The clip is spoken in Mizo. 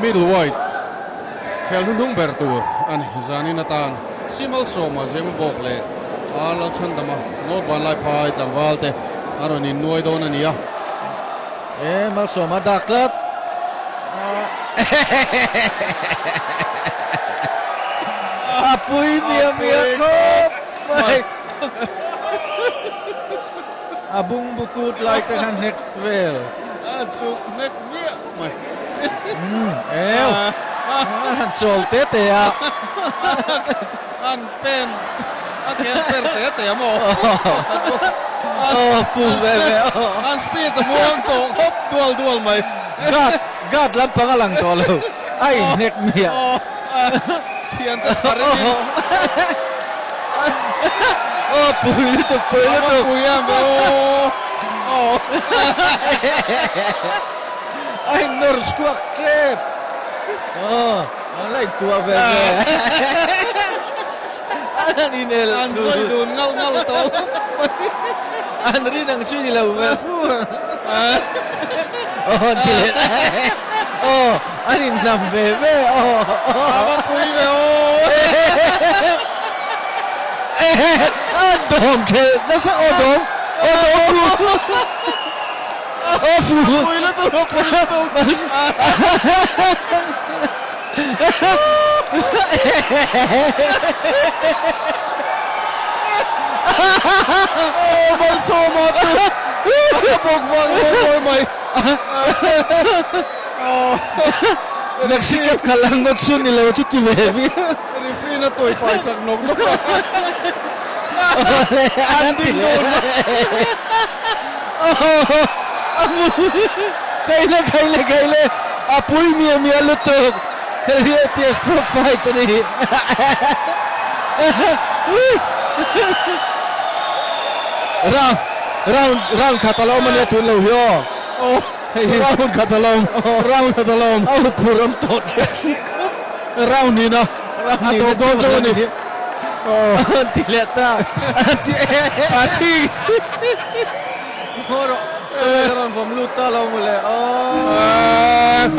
Middleweight khel hnuhnung ber tur a ni. Zanin atan Simal Sawma Zemabawk leh Ar Lalchhandama North Vanlaiphai tlangval te a rawn innuai dawn a ni a. E Malsawma dak tlat. A pui miah miah khawp mai. A bungbu kut lai te khan hnek vel. A chuk hnek miah mai. Eo. Han chawl te te a. An pen a ken per te te a maw. Aw fu ve ve. An speed a muang tawh khawp dual dual mai. Guard guard lampang a lang tawh lo. A inhnek miah. Thian te thar in. Aw pui lutuk pui lutuk. Pui em ve aw. Aw. A in nawr chhuak tlep. Aw an la inkuah ve ve. An inel. An sawi dun ngal ngal tawh. An rin ang chu ni lo ve fu. Aw an ti leh. Aw an inhnam ve ve aw. A va pui ve aw. A dawm thelh nasa aw dawm aw dawm fu. Aw fu. Pui lutuk aw pui lutuk. Aw Malsawma chu a bawk vang vang mawi mai. Maxi cab khalh ang ngawt chu ni lo chu ti ve vi. Referee na tawi fai sak nawk nawk a. An ding dawn a. Kaile kaile kaile a pui miah miah lutuk hei hi APS Pro Fight a ni. Round round round khat a lo awm a nia tun lo hi aw. Hei hi round khat a lo awm round khat a lo awm. A huphurh awm tawh tep si kha. Round nihna a tawp dawn chauh a ni. An ti leh ta. An ti A thi. Maw rawh. Ka rawn vawm lut ta lo mawle. Aww.